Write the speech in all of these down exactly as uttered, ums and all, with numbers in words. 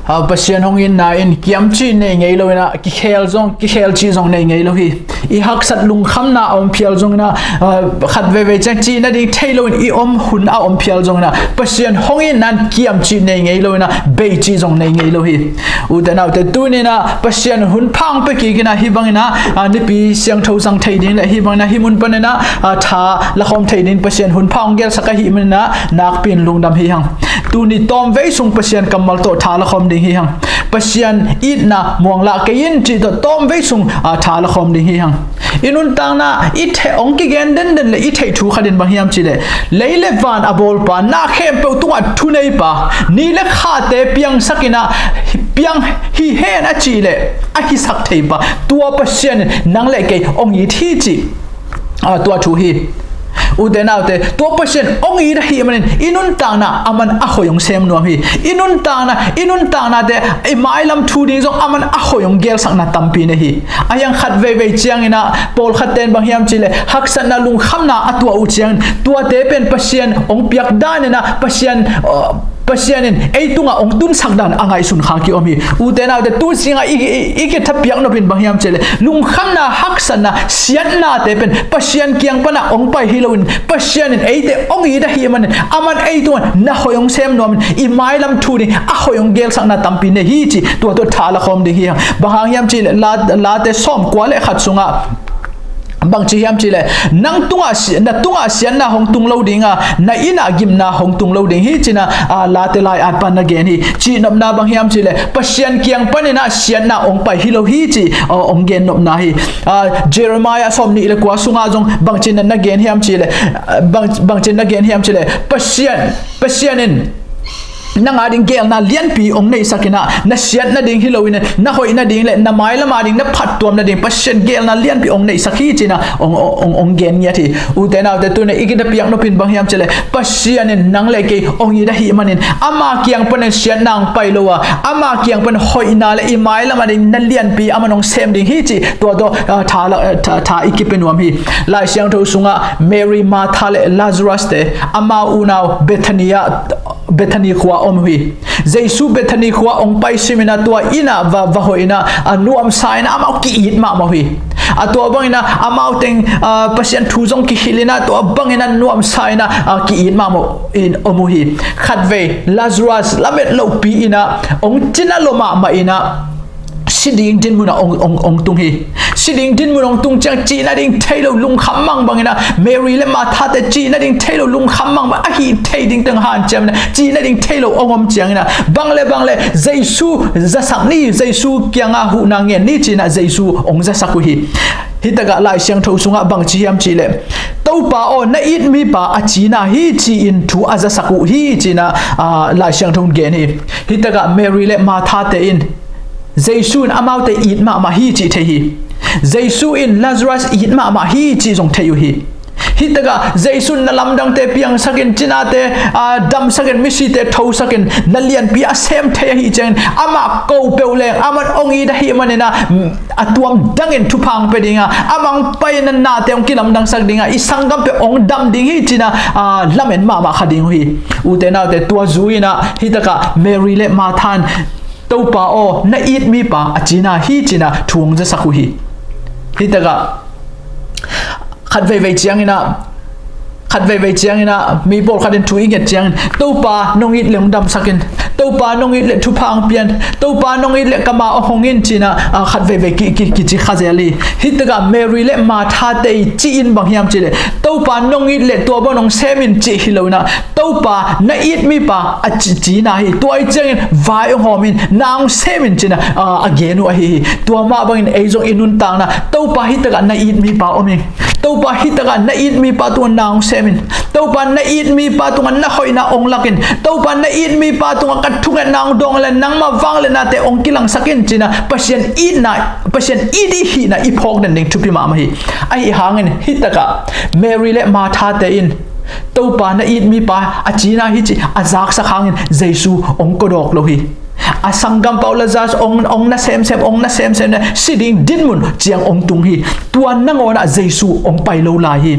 Ah, Pasian hong itna in kiam cih nei ngei lo in ah, kikhel zong, kikhel cih zong nei ngei lo hi. I haksat lungkhamna a om phial zong in ah, ah, khat veivei ciang cih nading thei lo in i om hun a om phial zong in ah, Pasian hong itna in kiam cih nei ngei lo in ah, bei cih zong nei ngei lo hi. Ute naute, tuni in ah Pasian hun pha hong pia kik in ah, hih bang in ah, ah, Nipi Siangtho zang thei ding le hih bang in ah hih mun pan in ah, ah, tha lakhawm thei ding Pasian hun pha hong gelsak ahih man in ah, nakpi in lungdam hi hang. Tuni tawmvei sung Pasian kammal tawh tha lakhawm ding hi hang. Pasian itna muang lah kei in cih tawh tawmvei sung, ah, tha lakhawm ding hi hang. I nuntakna i theih, hong kigen denden le i theih thu khat in bang hiam cih leh, lei le van a bawlpa, na khempeuh tungah thuneipa, ni le khate piangsak in ah, piang hi hen a cih leh a hisak theipa, tua Pasian in nang le kei hong it hi cih, ah, tua thu hi. Ute naute, tua Pasian hong it ahih manin i nuntakna aman a hoih hong sem nuam hi. I nuntakna, i nuntaknate, i mailam thu ding zong aman a hoih hong gelsakna tampi nei hi. Ahi hang khat veivei ciang in ah, pawlkhatte in bang hiam cih leh, haksatna lungkhamna a tuah uh ciangin, tuate pen Pasian hong piak dan in ah, Pasian, uh, Pasian in ei tungah hong tunsak dan a ngaihsun kha ki-om hi. Ute naute, tu singah i, i, i kithapiak nop in bang hiam cih leh, lungkhamna, haksatna, siatnate pen Pasian kiang pan ah hong pai hi lo in, Pasian in eite hong it ahih manin, aman ei tungah na hoih hong sem nuam in, i mailam thu ding a hoih hong gelsakna tampi nei hi cih, tua tawh tha lakhawm ding hi hang. Bang hang hiam cih leh, La, Late sawmkua le khat sungah bangci hiam cih leh, nang tungah si-, na tungah siatna hong tung lo ding a, na inn ah gimna hong tung lo ding hi ci-in ah, ah, Late lai-atpa in na gen hi. Cihnopna bang hiam cih leh, Pasian kiang pan in ah siatna hong pai hi lo hi cih, ah, hong gennopna hi. Ah, Jeremiah sawmnih le kua sungah zong bangci-in na gen hiam cih leh, ah, bang, bangci-in na gen hiam cih leh, Pasian, Pasian in nang a ding geelna lianpi hong neihsak in ah, na siat nading hi lo in ah, na hoih nading le na mailam a ding, na phattuam nading Pasian geelna lianpi hong neihsak hi ci-in ah hong, hong, hong, hong gen ngiat hi. Ute naute, tuni in i kithapiak nop in bang hiam cih leh, Pasian in nang le kei hong it ahih manin, ama kiang panin siatna hong pai lo a, ama kiang pan hoihna le i mailam a ding na lianpi aman hong sem ding hi cih, tua tawh, ah, tha la, ah, tha, tha i kipia nuam hi. Lai Siangtho sungah Mary, Martha le Lazarus te, amau unau Bethany ah, Bethany khua om uh hi. Jesu Bethany khua hong pai sim in ah, tua inn ah va, va hoih in ah, a nuamsa in ah amau ki-it mahmah uh hi. A tua bang in ah amau teng, ah, Pasian thu zong kihilh in ah, tua bang in ah nuamsa in ah, ah, ki-it mahmah in om uh hi. Khatvei Lazarus lamet lohpi in ah, hong cina lua mahmah in ah, si ding dinmun ah hong, hong, hong tung hi. Si ding dinmun hong tung ciang, cih nading thei lo lungkham mang bang in ah, Mary le Martha te cih nading thei lo lungkham mang bang, a hih theih ding teng hanciam in ah, cih nading thei lo hong om ciang in ah, bang le bang le Jesu zasak ni, Jesu kiangah huhna ngen ni ci-in ah Jesu hong zasak uh hi. Hih takah Lai Siangtho sungah bangci hiam cih leh, Topa aw, na it mipa a cina hi ci-in thu a zasak uh hi ci-in ah, ah, Lai Siangtho in gen hi. Hih takah Mary le Martha te in, Jesu in amaute it mahmah hi cih thei hi. Jesu in Lazarus it mahmah hi cih zong thei uh hi. Hih takah Jesu in na lamdangte piangsak in, cinate, ah, damsak in, misite thosak in, na lianpi a sem thei ahih ciangin, amah ko peuh leng aman hong it ahih manin ah, a tuam dangin thupha hong pia ding a, amah hong pai in ah nate hong kilamdangsak ding a, i sanggam peuh hong dam ding hi ci-in ah, ah, lamen mahmah kha ding uh hi. Ute naute, tua zui in ah hih takah Mary le Martha in, Topa aw, na it mipa a cina hi ci-in ah thu hong zasak uh hi. Hih takah khat veivei ciang in ah, khat veivei ciang in ah, mi pawlkhat in thu i nget ciangin, Topa nong it leh hong damsak in, Topa nong it leh thupha hong pia in, Topa nong it leh ka ma hong hong in ci-in ah, ah, khat veivei ki, ki, kici kha zel hi. Hih takah Mary le Martha te i cih in bang hiam cih leh, Topa nong it leh tua bang hong sem in cih hi lo in ah, Topa na it mipa a ci, cina hi. Tua ahih ciangin vai hong hawm in, na hong sem in ci-in ah, ah, a gen uh ahi hi. Tua mah bangin ei zong i nuntakna, Topa hih takah na it mipa om ing. Topa hih takah na it mipa tungah na hong sem in. Topa na it mipa tungah na hoihna hong lak in. Topa na it mipa tungah ka thungetna hong dawng in leh nangma vangliatnate hong kilangsak in ci-in ah Pasian itna, Pasian it i hihna i phawk den ding thupi mahmah hi. Ahi hangin hih takah Mary le Martha te in Topa na it mipa a cina hi cih a zaksak hangin Jesu hong kawdawk lo hi. A sanggampa uh Lazarus hong, hong na semsem, hong na semsem in ah si ding dinmun ciang hong tung hi. Tua nangawn ah Jesu hong pai lo lai hi.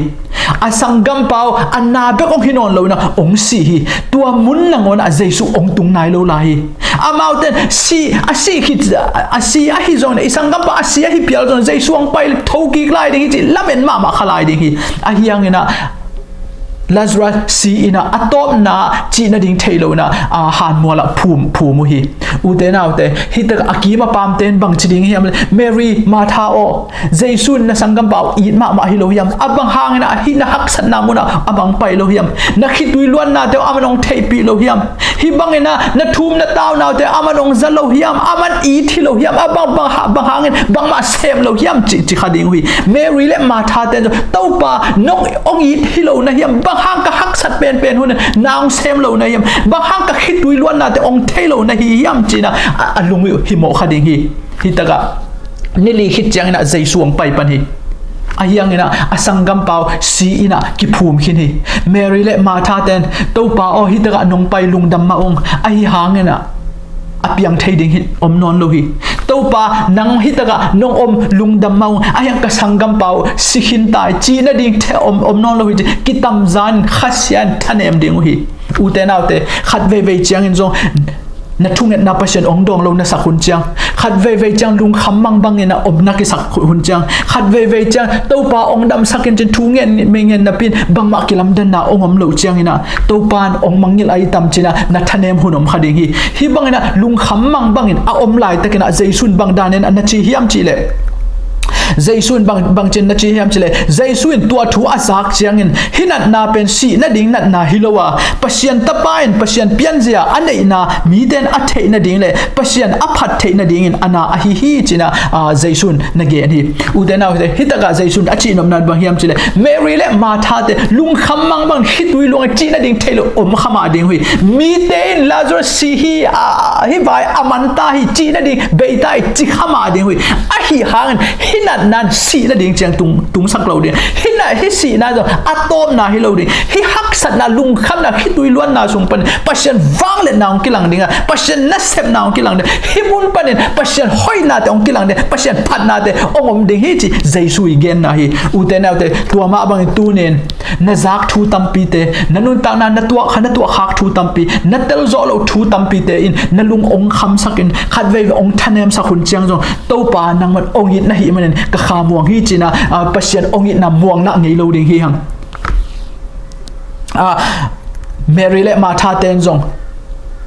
A sanggampa uh a na bek hong hi nawn lo in ah hong si hi. Tua mun nangawn ah Jesu hong tung nai lo lai hi. Amaute si, a si khit, a si ahi zongin, i sanggampa a si ahi phial zongin, Jesu hong pai thokik lai ding hi ci, lamen mahmah kha lai ding hi. Ahi hangin ah, Lazarus si in ah, a tawpna cih nading thei lo in ah, a hanmual ah phum, phum uh hi. Ute naute, hi tak a kim a pamte in bang ci ding hiam? Mary, Martha aw, Jesu in na sanggampa uh it mahmah hi lo hiam? A bang hangin ah hih na haksatna mun ah a bang pai lo hiam? Na khitui luannate uh a man hong theihpih lo hiam? Hih bangin ah na thum na taunaute a man hong za lo hiam? A man it hi lo hiam? A bang, bang, bang hangin bangmah sem lo hiam? Ci, ci kha ding uh hi. Mary le Martha te in zong, Topa, nong hong it hi lo na hiam? Bang hang ka haksat penpen hun na hong sem lo na hiam? Bang hang ka khitui luannate hong thei lo na hi hiam? Ci in ah a, a lung uh himawh kha ding hi. Hi tak ah ni li khit ciangin ah Jesu hong pai pan hi. Ahi hangin ah a sanggampa uh si in ah kiphum khin hi. Mary le Martha te in, Topa aw, hi tak ah nong pai, lungdam mah ung. Ahi hangin ah a piang thei ding hi om nawn lo hi. Topa, nang hi tak ah nong om, lungdam mah ung. Ahi hang ka sanggampa uh si khin ta hi, cih nading thei om, om nawn lo hi ci, kitamzan, khasia in thanem ding uh hi. Ute naute, khat veivei ciangin zong na thungetna Pasian hong dawng lo na sak hun ciang, khat veivei ciang lungkham mangbangin a om na kisak hun ciang, khat veivei ciang Topa hong damsak in cin thu ngen, mei ngen napi in bangmah kilamdanna hong om lo ciangin ah, Topa in hong mangngilh a i tam ci in ah na thanem hun om kha ding hi. Hih bangin ah lungkham mangbangin a om laitakin ah Jesu in bang danin a na ci hiam cih leh, Jesu in bang, bang ci in na ci hiam cih leh, Jesu in tua thu a zak ciangin, hih natna pen sih nading natna hi lo a, Pasian Tapa in Pasian pianzia a neihna mite in a theih nading le Pasian a phat theih nadingin a na ahi hi ci in ah, a, Jesu in na gen hi. Ute naute, hi tak ah Jesu in a cihnopna bang hiam cih leh, Mary le Martha te lungkham mangbang, khitui luang, cih nading thei lo om kha mah ding uh hi. Mite in Lazarus si hi, a, hi vai, a man ta hi, cih nading bei ta hi, ci kha mah ding uh hi. Ahi hangin hih natna in sih nading ciang tung, tungsak lo ding. Hih na, hih sihna zong a tawpna hi lo ding. Hih haksatna, lungkhamna, khitui luanna sung panin Pasian vangliatna hong kilang ding a, Pasian nasepna hong kilang ding. Hih mun panin Pasian hoihnate hong kilang ding, Pasian phatnate hong om ding hi ci Jesu i genna hi. Ute naute, tua mah bangin tuni in na zak thu tampite, na nuntakna na tuah kha, na tuahkhak thu tampi, na telzawh loh thu tampite in na lung hong khamsak in, khat veivei hong thanemsak hun ciang zong, Topa, nangman hong it na hih manin ka kha muang hi ci in ah, a, Pasian hong itna muang lah ngei lo ding hi hang. A, Mary le Martha te in zong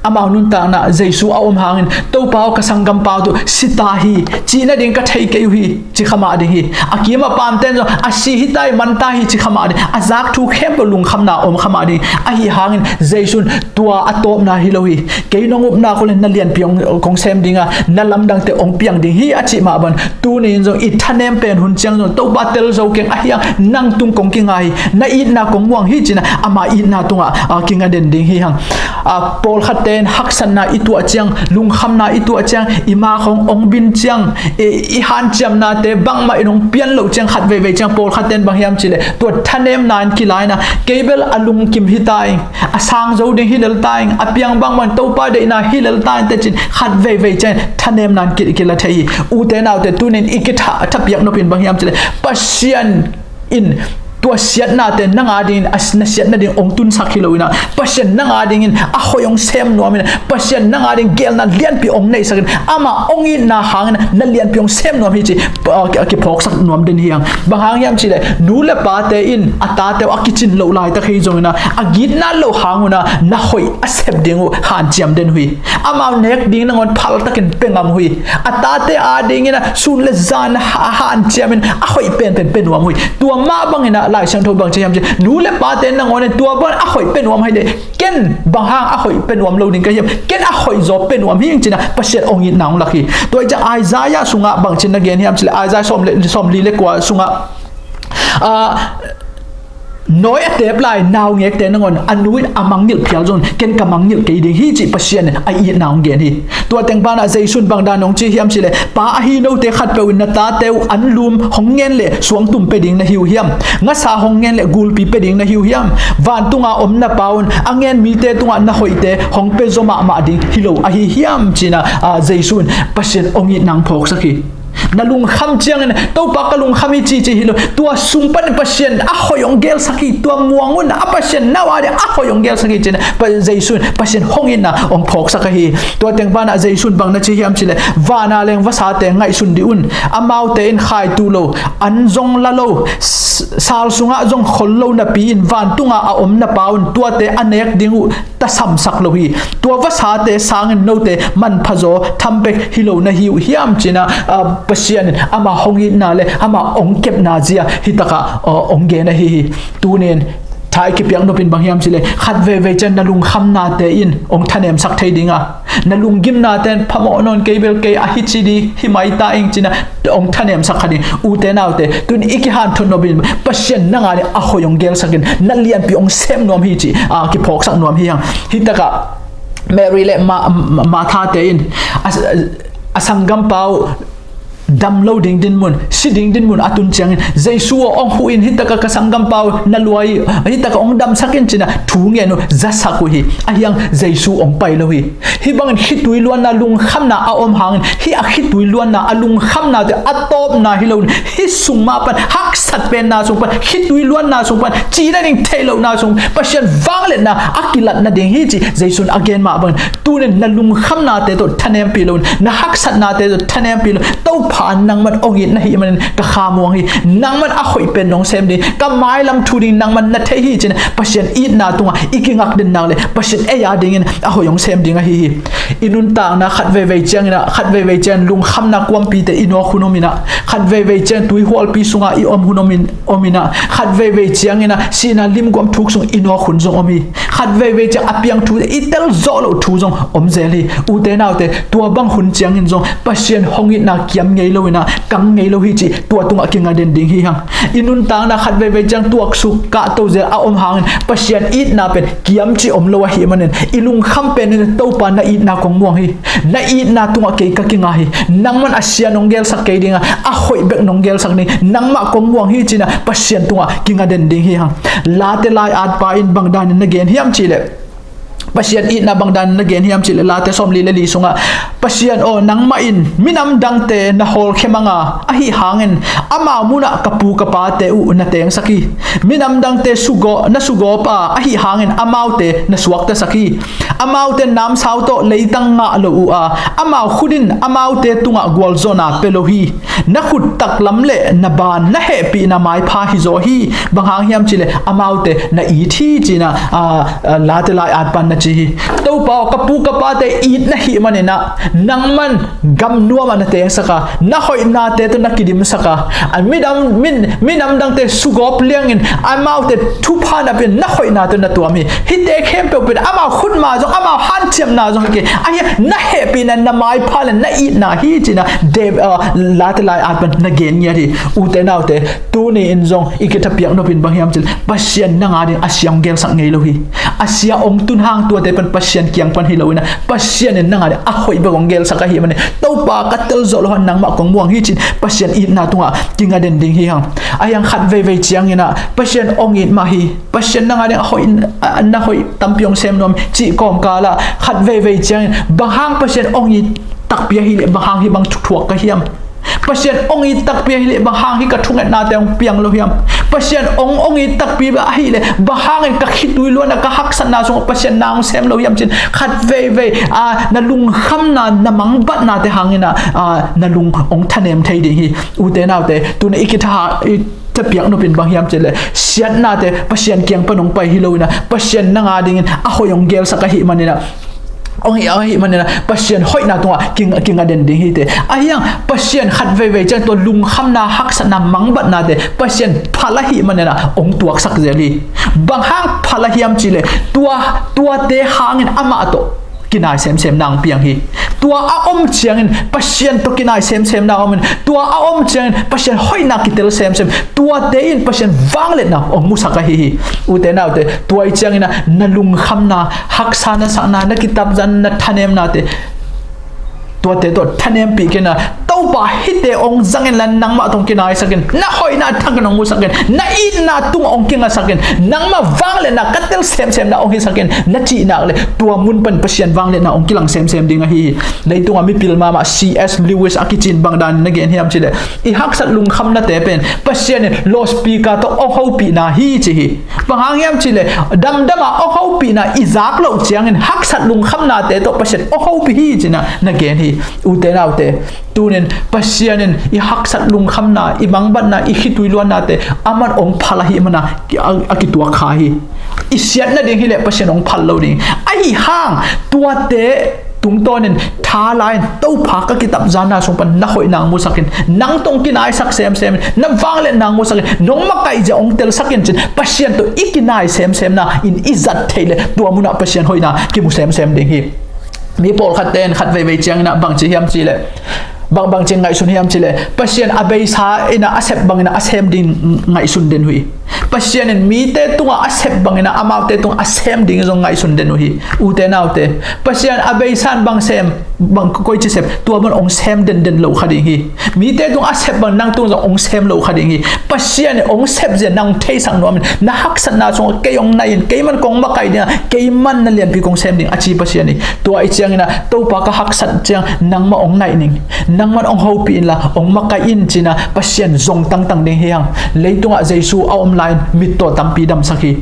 amau nuntakna Jesu a om hangin, Topa aw, ka sanggampa uh si ta hi, cih nading ka thei kei uh hi, ci kha mah ding hi. A kim a pamte in zong a si hi ta hi, man ta hi, ci kha mah ding. A zak thu khempeuh lungkhamna om kha mah ding. Ahi hangin Jesu in tua a tawpna hi lo hi. Kei nong upna uh le na lianpi hong, kong sem ding a, na lamdangte hong piang ding hi, a cih mah bang. Tuni in zong i thanem pen hun ciang zong, Topa, tel zo keng, ahi hang nang tung kong kinga hi, na itna kong muang hi ci in ah ama itna tungah, a, kinga den ding hi hang. A, pawlkhatte in haksatna i tuah ciang, lungkhamna i tuah ciang, i mak hong, hong bin ciang, i, i hanciamnate bangmah in hong pian loh ciang, khat veivei ciang pawlkhatte in bang hiam cih leh, tua thanemna in kilai in ah, kei bel a lungkim hi ta ing, a sang zo ding hi lel ta ing, a piang bangbang Topa deihna hi lel ta ing, teci in khat veivei ciang thanemna in ki, kila thei hi. Ute naute, tuni in i kitha, thapiak nop in bang hiam cih leh, Pasian in tua siatnate nang a dingin, a, na siat nading hong tunsak hi lo in ah, Pasian nang a dingin a hoih hong sem nuam in ah, Pasian nang a ding geelna lianpi hong neihsak in, amah hong itna hangin na lianpi hong sem nuam hi ci, a, a kiphawksak nuam den hi hang. Bang hang hiam cih leh, nu le pate in a tate uh a kicin loh laitak hi zongin ah, a gitna loh hang un ah na hoih a sep ding uh hanciam den uh hi. Amau nek ding nangawn phaltakin pia ngam uh hi. A tate a dingin ah sun le zan ha, hanciamin a hoih penpen pia nuam uh hi. Tua mah bangin ah Lai Siangtho bang ci hiam cih leh, nu le pate nangawn in tua bangin a hoih pia nuam hi leh, ken bang hang a hoih pia nuam lo ding ka hiam? Ken a hoih zaw pia nuam hi ing ci in ah Pasian hong itna hong lak hi. Tua hi ciang Isaiah sungah bang ci in na gen hiam cih leh, Isaiah sawm le, sawmli le kua sungah, a, nawi a tep lai naungekte nangawn a nu in a mangngilh phial zongin ken ka mangngilh kei ding hi cih Pasian in a itna hong gen hi. Tua teng banah Jesu in bang dan hong ci hiam cih leh, Pa ahi note khatpeuh in na tate uh anlum hong ngen leh suangtum pia ding na hi uh hiam? Ngasa hong ngen leh gulpi pia ding na hi uh hiam? Vantunga om na Pa un a ngen mite tungah na hoihte hong pia zaw mahmah ding hi lo ahi hiam ci in ah, a, Jesu in Pasian hong itna hong phawksak hi. Na lungkham ciangin, Topa ka lungkham hi ci ci hi lo. Tua sung panin Pasian a hoih hong gelsak hi, tua muang un a Pasian nau a ding a hoih hong gelsak hi ci-in, Pa-, Jesu in Pasian hong itna hong phawksak ahi hi. Tua teng banah Jesu in bang na ci hiam cih leh, vana leng vasate ngaihsun dih un. Amaute in khaitu lo, an zong la lo, s-, sal sungah zong khol lo napi in vantunga a om na Pa un tuate a nek ding uh tasamsak lo hi. Tua vasate sangin note manphazaw tham bek hi lo na hi uh hiam ci-in ah, ah, Pasian in ama hong itna le ama hong kepna zia hi takah, ah, hong gen ahi hi. Tunin tha i kipiak nopin bang hiam cih leh, khat veivei ciang na lungkhamnate in hong thanemsak thei ding a, na lunggimnate in phamawh nawn kei bel kei a hi ci ding hi mai ta ing ci-in ah hong thanemsak kha ding. Ute naute, tun i kihanthawn nopin Pasian nang a ding a hoih hong gelsak in, na lianpi hong sem nuam hi cih, ah, kiphawksak nuam hi hang. Hi takah Mary le Ma-, Ma-, Martha te in a, a sanggampa uh dam lo ding dinmun, si ding dinmun a tun ciangin, Jesu aw hong huh in, hi takah ka sanggampa uh na lua hi, hi takah hong damsak in ci-in ah thu ngen uh zasak uh hi. Ahi hang Jesu hong pai lo hi. Hih bangin khitui luanna lungkhamna a om hangin, hih a khitui luanna a lungkhamnate a tawpna hi loin, hih sung mah pan, haksat penna sung pan, khitui luanna sung pan, cihna ding theih lohna sung, Pasian vangliatna a kilat nading hi ci Jesu in a gen mah bangin, tunin na lungkhamnate tawh thanempih loin, na haksatnate tawh thanempih loin, Topa nangman hong it na hih manin ka khamuang hi, nangman a hoih pen nong sem ding, ka mailam thu ding nangman na thei hi ci-in Pasian itna tungah i kingak den nak leh Pasian ei a dingin a hoih hong sem ding ahi hi. I nuntakna khat veivei ciangin ah, khat veivei ciangin lungkhamna kuampite i nawk hun om in ah, khat veivei ciangin tuihualpi sungah i om hun om in, om in ah, khat veivei ciangin ah sihna limguam thuk sung i nawk hun zong om hi. Khat veivei ciang a piang thu i tel zawh loh thu zong om zel hi. Ute naute, tua bang hun ciangin zong Pasian hong itna kiam ngei lo in ah, kang ngei lo hi cih tua tungah kinga den ding hi hang. I nuntakna khat veivei ciang tuaksuk kahto zel a om hangin Pasian itna pen kiam cih om lo ahih manin, i lungkham pen in Topa na itna kong muang hi. Na itna tungah kei ka kinga hi. Nangman a sia nong gelsak kei ding a, a hoih bek nong gelsak ding. Nangmah kong muang hi ci-in ah Pasian tungah kinga den ding hi hang. Late lai-atpa in bang danin na gen hiam cih leh, Pasian itna bang danin na gen hiam cih leh, Late sawmli le li sungah, Pasian aw, nangmah in minam dangte na hawlkhia mang a, ahi hangin amau munah ka pu ka pate uh na tengsak hi. Minam dangte sugawp, na sugawp a, ahi hangin amaute na suaktasak hi. Amaute namsau tawh leitang ngah lo uh a, amau khut in amaute tungah gualzawhna pia lo hi. Na khut taklam le na ban, na hehpihna maipha hi zaw hi. Bang hang hiam cih leh amaute na it hi ci-in ah, ah, ah, Late lai-atpa in na ci hi. Topa aw, ka pu ka pate it na hih manin ah, nangman gam nuam ah na tengsak a, na hoihnate tawh na kidimsak a, a midam, min, minam dangte sugawp liangin amaute thupha na pia in, na hoihna tawh na tuam hi. Hihte khempeuh pen amau khut mah zong, amau hanciamna zong hi kei. Ahi hang na hehpihna, na maipha le na itna hi ci-in ah, Dave, ah, Late lai-atpa in na gen ngiat hi. Ute naute, tuni in zong i kithapiak nopin bang hiam cih leh, Pasian nang a ding a sia hong gelsak ngei lo hi. A sia hong tun hang tuate pen Pasian kiang pan hi lo in ah, Pasian in nang a ding a hoih bek hong gelsak ahih manin, Topa, ka tel zawh loh hang, nangmah kong muang hi ci-in Pasian itna tungah kinga den ding hi hang. Ahi hang khat veivei ciangin ah Pasian hong it mah hi, Pasian nang a ding a hoih, a, na hoih tampi hong sem nuam cih kawmkal ah khat veivei ciangin, bang hang Pasian hong it takpi ahih leh bang hang hih bang thuak ka hiam? Pasian hong it takpi ahih leh bang hang hih ka thungetnate hong piang lo hiam? Pasian hong, hong it takpi ahih leh bang hangin ka khitui luanna, ka haksatna sungah Pasian na hong sem lo hiam ci-in khat veivei, ah, na lungkhamna, na mangbatnate hangin ah, ah, na lung hong thanem thei ding hi. Ute naute, tuni i kitha, i thapiak nopin bang hiam cih leh, siatnate Pasian kiang pan hong pai hi lo in ah, Pasian nang a dingin a hoih hong gelsak ahih manin ah, hong hi, ahih manin ah Pasian hoihna tungah king-, kinga den ding hi teh. Ahi hang Pasian khat veivei ciang tua lungkhamna, haksatna, mangbatnate Pasian phal ahih manin ah hong tuaksak zel hi. Bang hang phal a hiam cih leh, tua, tuate hangin amah tawh kinai semsem na hong piang hi. Tua a om ciangin Pasian tawh kinai semsem na om in, tua a om ciangin Pasian hoihna kitel semsem, tuate in Pasian vangliatna hong musak ahi hi. Ute naute, tua ahih ciangin ah na lungkhamna, haksa na sakna, na kitapzan, na thanemnate Tuate tawh thanempih kei in ah, Topa, hihte hong zang inla nangmah tawh hong kinaisak in, na hoihna thak in hong musak in, na itna tungah hong kingasak in, nangmah vangliatna ka tel semsemna hong hisak in, na cih nak leh tua mun pan Pasian vangliatna hong kilang semsem ding ahi hi. Leitungah mipil mahmah C S Lewis a kici in bang dan na gen hiam cih leh, i haksat lungkhamnate pen Pasian in loudspeaker tawh hong hopihna hi ci hi. Bang hang hiam cih leh, damdam a hong hopihna i zak loh ciangin haksat lungkhamnate tawh Pasian hong hopih hi ci-in ah na gen hi. Ute naute, tuni-in Pasian in i haksat lungkhamna, i mangbatna, i khitui luannate aman hong phal ahih manin a, a kituak kha hi. I siatna ding hi leh Pasian hong phal lo ding. Ahi hang tuate tungtawnin tha la-in, Topa, ka kitapzanna sung pan na hoihna hong musak in, nang tawh hong kinaisak semsem in, na vangliatna hong musak in, nong makaih zia hong telsak in ci-in Pasian tawh i kinai semsemna in i zat theih leh tua munah Pasian hoihna kimu semsem ding hi. Mi pawlkhatte in khat veivei ciangin ah bangci hiam cih leh, bang, bangci ngaihsun hiam cih leh, Pasian a beisa in ah a sep bangin ah a sem ding ngaihsun den uh hi. Pasian in mite tungah a sep bangin ah amaute tungah a sem ding zong ngaihsun den uh hi. Ute naute, Pasian a beisa in bang sem, bang koici sep, tua bang hong sem denden lo kha ding hi. Mite tungah a sep bang nang tung zong hong sem lo kha ding hi. Pasian in hong sep zia nang theisak nuam in, na haksatna sungah kei hong nai in, kei man kong makaih ding a, kei man na lianpi kong sem ding a ci Pasian hi. Tua ahih ciangin ah, Topa, ka haksat ciang nangmah hong nai ning, nangman hong hopih inla hong makaih in ci-in ah Pasian zong tangtang ding hi hang. Leitungah Jesu a om lai-in mittaw tampi damsak hi.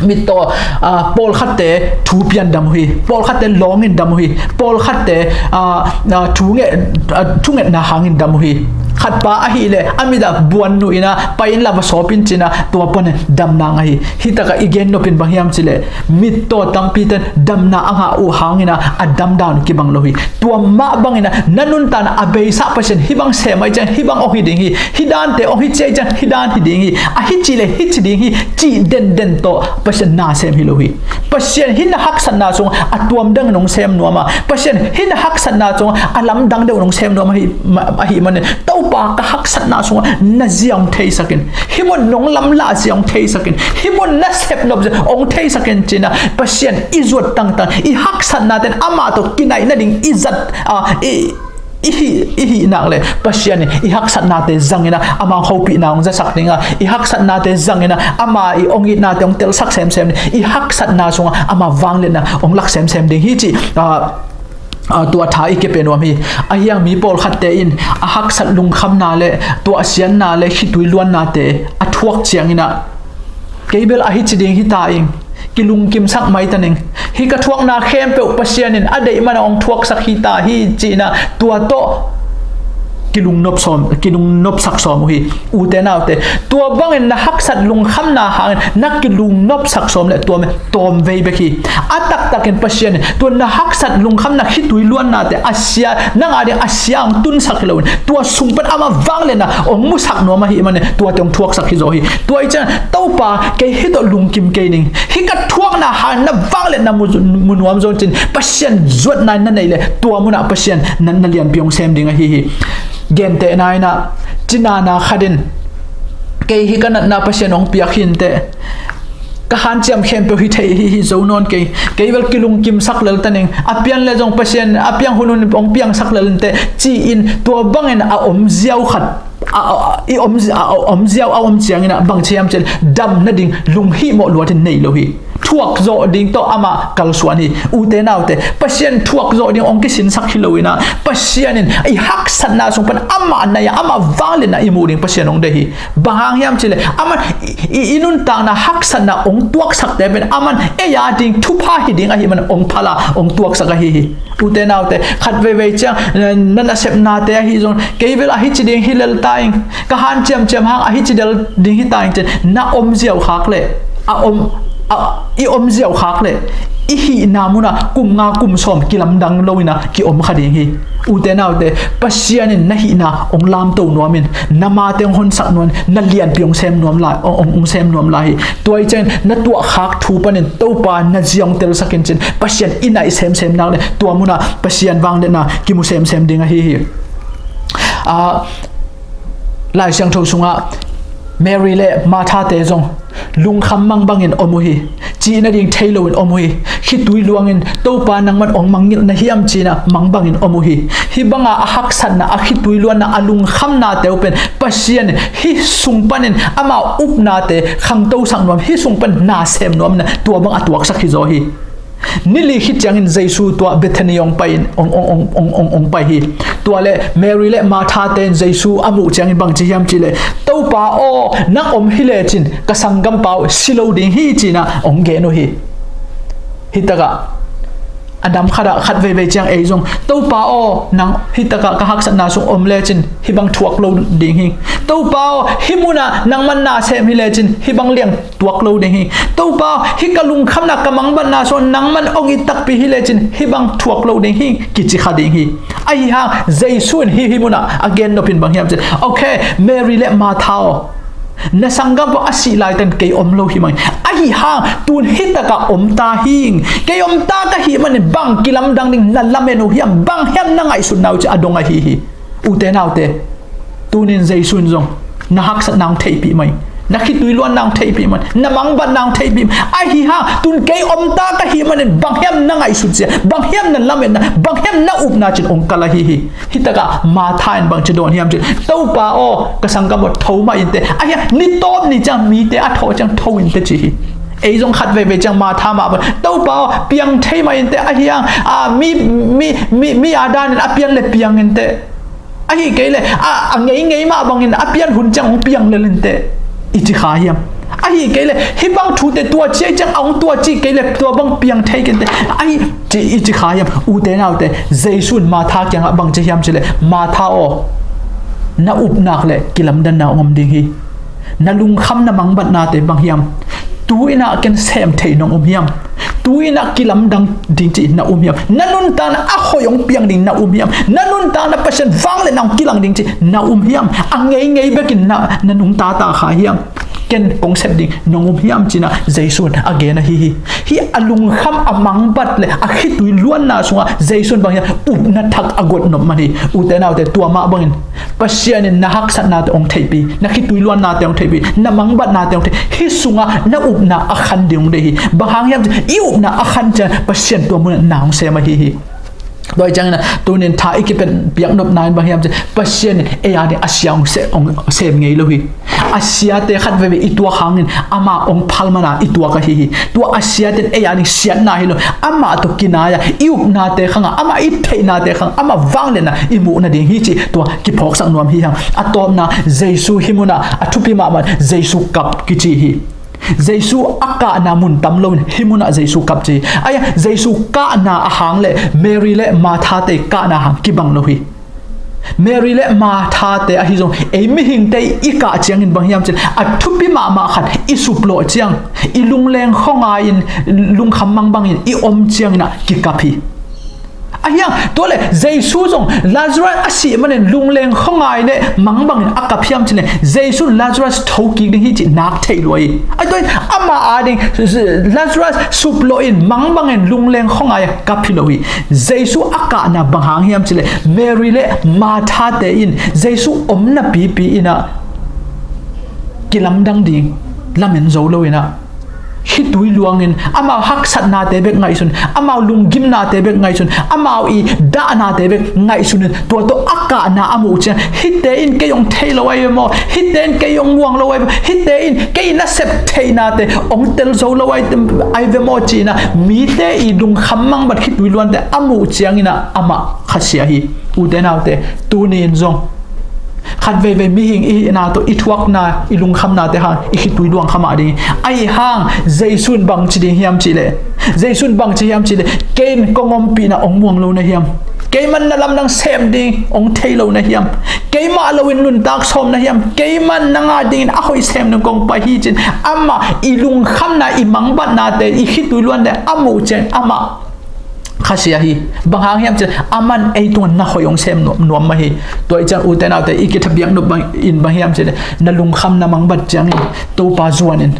Mittaw, ah, pawlkhatte thu pian dam uh hi. Pawlkhatte lawngin dam uh hi. Pawlkhatte, ah, ah, thunget, ah, thungetna hangin dam uh hi. Khatpa ahih leh a mit ah buan nuh in ah, pai inla va sawp in ci-in ah tua panin damna ngah hi. Hih takah i gen nop in bang hiam cih leh, mittaw tampite in damna a ngah uh hangin ah a damdan uh kibang lo hi. Tua mah bangin ah na nuntakna a beisa Pasian hih bang sem ahih ciang hih bang hong hi ding hi, hih dante hong hi ci ahih ciang hih dan hi ding hi, a hici leh hici ding hi cih denden tawh Pasian na sem hi lo hi. Pasian hih na haksatna sungah a tuam dangin hong sem nuam a, Pasian hih na haksatna sungah a lamdang deuh hong sem nuam ahih, ahih manin, Topa, ka haksatna sungah na zia hong theisak in, hih mun nong lamlah zia hong theisak in, hih mun na sepnop zia hong theisak in ci-in ah Pasian i zuat tangtang, i haksatnate in amah tawh kinaih nading i zat, ah, i, i hih, i hih nak leh Pasian in i haksatnate zangin ah ama hopihna hong zasak ding a, i haksatnate zangin ah ama i hong itnate hong telsak semsem ding, i haksatna sungah ama vangliatna hong lak semsem ding hi cih, ah, ah, tua tha i kipia nuam hi. Ahi hang mi pawlkhatte in a haksat lungkhamna leh tuahsiatna leh khitui luannate a thuak ciangin ah, kei bel a hici ding hi ta ing, kilungkimsak mai ta ning, hih ka thuakna khempeuh Pasian in a deih man a hong thuaksak hi ta hi ci-in ah tua tawh kilungnop sawm, kilungnopsak sawm uh hi. Ute naute, tua bangin na haksat lungkhamna hangin na kilungnopsak sawm leh tua mah tawmvei bek hi. A taktakin Pasian in tua na haksat lungkhamna khitui luannate a sia, nang a ding a sia hong tunsak hi loin, tua sung pan ama vangliatna hong musak nuam ahih manin tuate hong thuaksak hi zaw hi. Tua ahih ciangin, Topa, kei hih tawh lungkim kei ning, hih ka thuakna hangin na vangliatna mu, mu nuam zaw in ci-in Pasian zuatna na neih leh tua munah Pasian na, na lianpi hong sem ding ahi hi. Gentehna in ah, cinana khat in, kei hih ka natna Pasian hong piak hi inteh, ka hanciam khempeuh hi thei hi, hi zo nawn kei, kei bel kilungkimsak lel ta ning, a pian leh zong Pasian a piang hunhun hong piangsak lel inteh ci-in tua bangin a om ziau khat, a, a, i om, a, a om ziau a om ciangin ah bang ci hiam cih leh dam nading lunghihmawh luatin nei lo hi. Thuak zawh ding tawh amah kalsuan hi. Ute naute, Pasian thuak zawh ding hong kisinsak hi loin ah, Pasian in i haksatna sung pan amah nai a, amah vangliatna i muh ding Pasian hong deih hi. Bang hang hiam cih leh aman i, i, i nuntakna haksatna hong tuaksakte pen aman ei a ding thupha hi ding ahih manin hong phal a hong tuaksak ahi hi. Ute naute, khat veivei ciang, eh, na nasepnate ahi zong, kei bel a hici ding hi lel ta ing, ka hanciamciam hang a hici del ding hi ta ing ci-in na om ziau khak leh, a om, a, i om ziau khak leh, i hihna munah kum nga kum sawm kilamdang loin ah kiom kha ding hi. Ute naute, Pasian in na hihna hong lamto nuam in, na mate hong honsak nuam in, na lianpi hong sem nuam lai, hong, hong, hong sem nuam lai hi. Tua ahih ciangin na tuahkhak thu panin Topa na zia hong telsak in ci-in Pasian i naih semsem nak leh tua munah Pasian vangliatna kimu semsem ding ahi hi. Ah, Lai Siangtho sungah Mary leh Martha-te zong lungkham mangbangin om uh hi. Cih nading thei loin om uh hi. khitui luangin, "Topa, nangman ong mangngilh na hiam?" ci-in ah mang bangin om uh hi. Hih banga a haksatna, a khitui luanna, a lungkhamnate uh pen Pasian in hih sung panin ama upnate khangtosak nuam, hih sung pan na sem nuam in ah tua bang a tuaksak hi zaw hi. Ni li khit ciangin Jesu tua Bethany ong pai in, ong, ong pai hi. Tua leh Mary le Martha-te in Jesu a muh ciangin bang ci hiam cih leh, "Topa aw, nang om hi lecin ka sanggampa uh si lo ding hi," ci-in ah ong gen uh hi. Hih takah a nam khatah khat veivei ciang ei zong, "Topa aw, nang hih takah ka haksatna sung om lecin hih bang thuak lo ding hi. Topa aw, hih munah nangman na sem hi lecin hih bang liang tuak lo ding hi. Topa aw, hih ka lungkhamna, ka mangbatna sungah nangman ong it takpi hi lecin hih bang thuak lo ding hi," kici kha ding hi. Ahi hang Jesu in hih, hih munah a gen nopin bang hiam cih leh, "Okay, Mary le Martha aw, na sanggampa a sih laitak kei om lo hi mah ing. Ahi hang tun hih takah om ta hing. Kei om ta ka hih manin bang kilamdang ding na lamen uh hiam? Bang hiam na ngaihsutna uh?" ci-a dong ahi hi. Ute naute, tunin Jesu in zong na haksatna hong theihpih mah ing. Na khitui luanna hong theihpih mah ing. Na mangbatna hong theihpih mah ing. Ahi hang tun kei om ta ka hih manin bang hiam na ngaihsut zia, bang hiam na lametna, bang hiam na upna cih ong kal ahi hi. Hih takah Martha in bang ci dawn hiam cih leh, "Topa aw, ka sanggam aw, tho mah inteh. Ahi hang ni tawp ni ciang mite a thawh ciang tho inteh," ci hi. Ei zong khat veivei ciang Martha mah bang, "Topa aw, piang thei mah inteh. Ahi hang, a, mi, mi, mi, mi a danin a pian leh piang inteh. Ahi kei leh, a, a ngeingei mah bangin a pian hun ciang hong piang lel inteh," i ci kha hiam? Ahi kei leh, "Hih bang thute tua ci ahih ciang hong tua ci kei leh tua bang piang thei kei inteh," ahi ci, i ci kha hiam? Ute naute, Jesu in Martha kiangah bang ci hiam cih leh, "Martha aw, na upna leh kilamdanna hong om ding hi. Na lungkham, na mangbatnate bang hiam? Tu-in ah ken sem thei nong um hiam? Tu-in ah kilamdang ding cih na um hiam? Na nuntakna a hoih hong piang ding na um hiam? Na nuntakna Pasian vangliatna hong kilang ding cih na um hiam? A ngeingei bekin na, na nungta ta kha hiam? Ken kong sep ding nong um hiam?" ci-in ah Jesu in a gen ahi hi. Hih a lungkham, a mangbat leh a khitui luanna sungah Jesu in bang hiam, upna thak a guat nop man hi. Ute naute, tua mah bangin Pasian in na haksatnate hong theihpih, na khitui luannate hong theihpih, na mangbatnate hong theihpih, hih sungah na upna a khan ding hong deih hi. Bang hang hiam cih leh i upna a khan ciang Pasian tua munah na hong sem ahi hi. Tua ahih ciangin ah tunin tha i kipiak nopna in bang hiam cih leh Pasian in ei a ding a sia hong se-, hong sem ngei lo hi. A siate khat veivei i tuak hangin ama hong phal man a i tuak ahi hi. Tua a siate in ei a ding siatna hi lo, amah tawh kinai-a i upnate khangah, amah i theihnate khangah, amah vangliatna i muh nading hi cih tua kiphawksak nuam hi hang. A tawpna, Jesu hih munah a thupi mahmah Jesu kap kici hi. Jesu a kahna mun tam loin hih munah Jesu kap ci hi. Ahi hang Jesu kahna a hang leh Mary le Martha-te kahna hang kibang lo hi. Mary le Martha-te ahi zong, ei mihingte i kah ciangin bang hiam cih leh a thupi mahmah khat i suplawh ciang, i lungleng khuangai-in, lungkham mang bangin i om ciangin ah kikap hi. Ahi hang tua leh Jesu zong Lazarus a sih manin lungleng khuangai leh mang bangin a kap hiam cih leh Jesu in Lazarus thokik ding hi cih nak thei lua hi. Ahi tua in ama a ding Lazarus suplawhin mang bangin lungleng khuangai a kap hi lo hi. Jesu a kahna bang hang hiam cih leh Mary le Martha-te in Jesu omna pipi in ah kilamdang ding lamen zo loin ah, khitui luangin amau haksatnate bek ngaihsun, amau lunggimnate bek ngaihsun, amau i dahnate bek ngaihsunin tua tawh a kahna a muh ciang, "Hihte in kei hong thei lo ahi ve maw? Hihte in kei hong muang lo ahi ve maw? Hihte in kei nasep theihnate hong tel zo lo ahi, ahi ve maw?" ci-in ah mite i lungkham mangbat khitui luante a muh ciangin ah amah khasia hi. Ute naute, tuni in zong khat veivei mihing i hihna tawh i thuakna, i lungkhamnate hang i khitui luang kha mah ding hi. Ahi hang Jesu in bang ci ding hiam cih leh, Jesu in bang ci hiam cih leh, "Kei in kong ompihna hong muang lo na hiam? Keimah in na lamdang sem ding hong thei lo na hiam? Keimah loin nuntak sawm na hiam? Keimah in nang a dingin a hoih sem ding kong pai hi," ci-in amah i lungkhamna, i mangbatnate, i khitui luante a muh ciang amah khasia hi. Bang hang hiam cih leh aman ei tungah na hoih hong sem nuam, nuam mah hi. Tua ahih ciang ute naute, i kithapiak nop bangin bang hiam cih leh na lungkham, na mangbat ciangin Topa zuanin,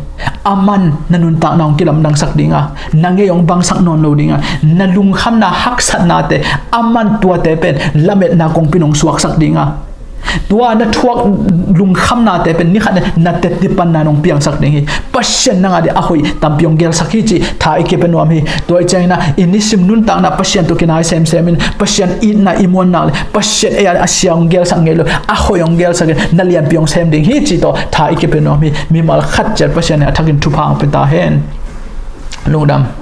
aman na nuntakna hong kilamdangsak ding a, na ngei hong bangsak nawn lo ding a, na lungkhamna, haksatnate aman tuate pen lametna kongpi in hong suaksak ding a, Tua na thuak lungkhamnate pen ni khat na teci panna nong piangsak ding hi. Pasian nang a ding a hoih tampi hong gelsak hi cih tha i kipia nuam hi. Tua i ciangin ah i nisim nuntakna Pasian tawh kinai semsem in, Pasian itna i muanna le Pasian ei a sia hong gelsak ngei lo, a hoih hong gelsak in na lianpi hong sem ding hi cih tawh tha i kipia nuam hi. Mimal khat ciat Pasian in a thakin thupha hong pia ta hen. Lungdam.